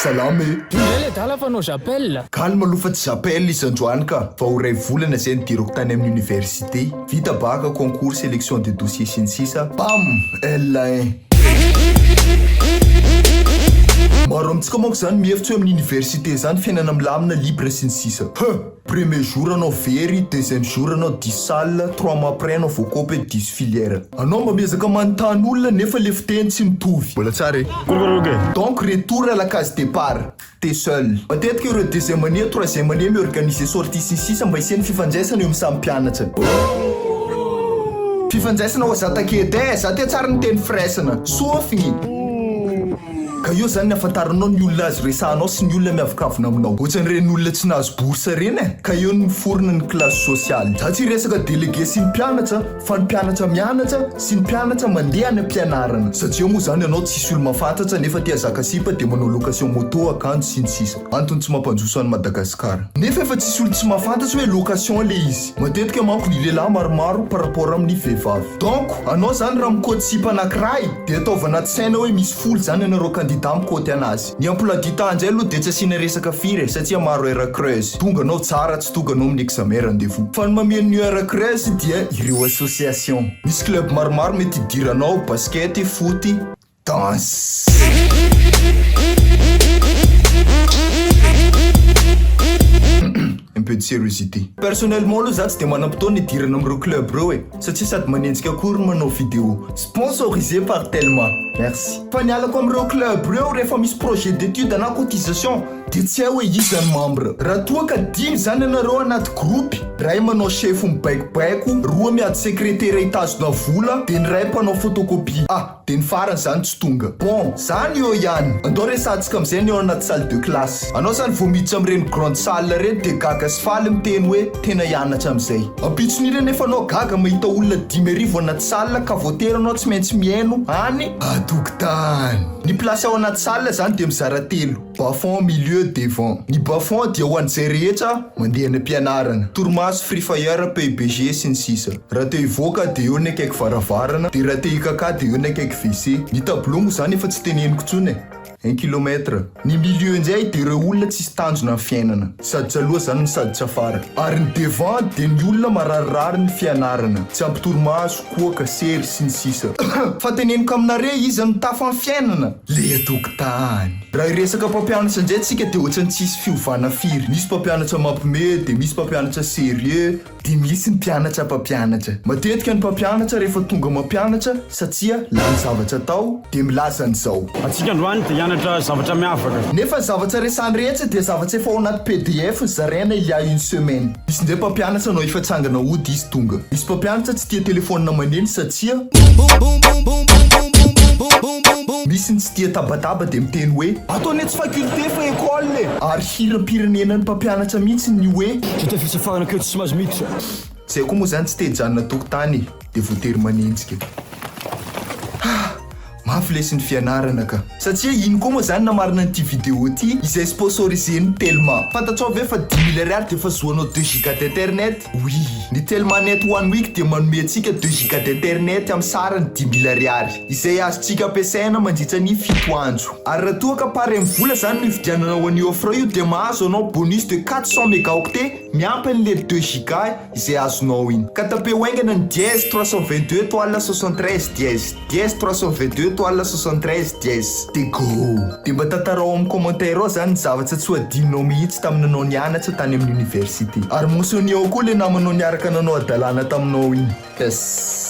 Salama e! Io indray ledala fa anao j'appelle. Calme aloha fa tsy j'appelle izy androany ka! Vao iray volana izay nidirako tany amin'ny université. Vita bac, concours, sélection de dossier sy ny sisa Bam! L1. Maro amintsika manko izany mihevitra hoe amin'ny université izany fiainana milamina, libre sy ny sisa. Huh! Premier jour anao very, deuxième jour anao diso salle, trois mois après anao voakopy hoe diso filière. Anao mba miezaka manontany olona nefa le fiteny tsy mitovy. Mbola tsara e. Donc retour à la case départ. T'es seul. Matetika ireo deuxième année, troisième année mi-organiser sortie sy ny sisa mba hisian'ny fifandraisana eo amin'ny samy mpianatra. Fifandraisana oa za takety eh, za te tsara niteny firaisana. Sofigny. Ka eo zany ny ahafantaranao ny olona azo resahanao sy ny olona miavokavona aminao. Ohatran'ireny olona tsy nahazo bourse ireny e! Ka eo no miforona ny classe sociale. Za tsy hiresaka délégué sy ny mpianatra fa ny mpianatra mianatra sy ny mpianatra mandeha any am-pianarana. Satria moa zany ianao tsisy olo mahafantatsa nefa te hazaka sipa dia manao location moto, akanjo sy ny sisa. Antony tsy mampandroso an'i Madagasikara. Nefa efa tsisy olo tsy mahafantatsa hoe location le izy. Matetika manko ny lehilahy maromaro par rapport amin'ny vehivavy. Donc, anao zany raha mikoty sipa anakiray dia ataovy anaty saina hoe misy folo zany ianareo candidat mikoty anazy. Ny emploi du temps ndray aloha dia tsy asiana resaka firy e, satria maro heure creuse. Tonga anao tsara, tsy tonga anao amin'ny examen rendez-vous. Fa ny mameno ny heure creuse dia ireo association. Misy club maromaro mety hidiranao, basket, foot. Danse. Un peu de sériosité. Personnellement aloha za tsy dia manam-potoana hidirana amin'ireo club ireo e, satria sady manenjika akory no manao vidéo. Sponsorisé par Telma. Merci. Fa ny halako amin'ireo club ireo rehefa misy projet d'étude na cotisation dia tsy hay hoe iza ny membre. Raha toa ka dimy izany ianareo anaty groupe, iray manao chef mibaikobaiko, roa miady secrétaire hitazona vola, dia ny iray mpanao photocopie. Ah! Dia ny farany zany tsy tonga. Bon, zany eo ihany. Andao resahantsika amizay ny ao anaty salle de classe. Anao zany vao miditra amin'ireny grande salle ireny dia gaga sy faly miteny hoe tena hianatra amizay. Ampitson'iny anefa anao gaga mahita olona 5000 anaty salle ka voatery anao tsy maintsy mihaino any an-tokotany. Ny place ao anaty salle zany dia mizara telo. Bas fond, milieu, devant. Ny bas fond dia ho an'izay rehetra mandeha any am-pianarana. Torimaso, free fire, PUBG, sy ny sisa. Raha te hivoaka dia eo ny akaiky varavarana, dia raha te hikaka dia eo ny akaiky WC. Ny tableau moa izany efa tsy teneniko intsony e. Un kilomètre. Ny milieu indray dia ireo olona tsisy tanjona amin'ny fiainana. Sady tsy aloha izany no sady tsy afara. Ary ny devant dia ny olona mararirary ny fianarana. Tsy ampy torimaso, koaka, sery, sy ny sisa. Fa teneniko aminareo iza no tafa amin'ny fiainana? Le tokotany. Raha hiresaka mpampianatra indray tsika dia ohatran'ny tsisy fiovana firy. Misy mpampianatra mampime, dia misy mpampianatra sérieux, dia misy ny mpianatra mpampianatra. Matetika ny mpampianatra rehefa tonga mampianatra satsia lany zavatra atao dia milaza an'izao. Antsika androany dia hianatra zavatra miavaka. Nefa ny zavatra resahany rehetra dia zavatra efa ao anaty pdf nozaraina il y a une semaine. Misy indray mpampianatra anao efa tsangana hody izy tonga. Misy mpampianatra tsy tia telephone maneno satsia. Misy ny tsy tia tabataba dia miteny hoe. Ato anie tsy faculté fa école e! Ary hiram-pirenenan'ny mpampianatra mihitsy ny hoe. Vita fisafarana keo tsy mahazo miditra. Zay koa moa zany tsy te hijanona tokotany e! Dia voatery manenjika. Ah! Mafy lesy ny fianarana ka. Satria ino koa moa zany namarina an'ity vidéo ity izay sponsorisé-n'ny Telma. Fantatrao ve fa 10 000 ariary dia efa zoanao deux giga d'internet? Oui. Ny Telma net one week dia manome antsika deux giga d'internet amin'ny sarany 10 000 ariary. Izay azontsika ampiasaina mandritra ny fito andro. Ary raha toa ka par MVola zany no ividiananao an'io offre io dia mahazo anao bonus de 400 mégaoctets miampy an'le deux giga izay azonao iny. Ka tapeo haingana ny dièse 322 étoile 73 dièse. Dièse 322 étoile 73 dièse. De go! De mba tantarao amin'ny commentaire ao zany ny zavatra tsy ho adinonao mihitsy tamin'ny nanao nianatra tany amin'ny université. Ary mentionner ao koa le namanao niaraka nanao hadalana taminao iny. Peace.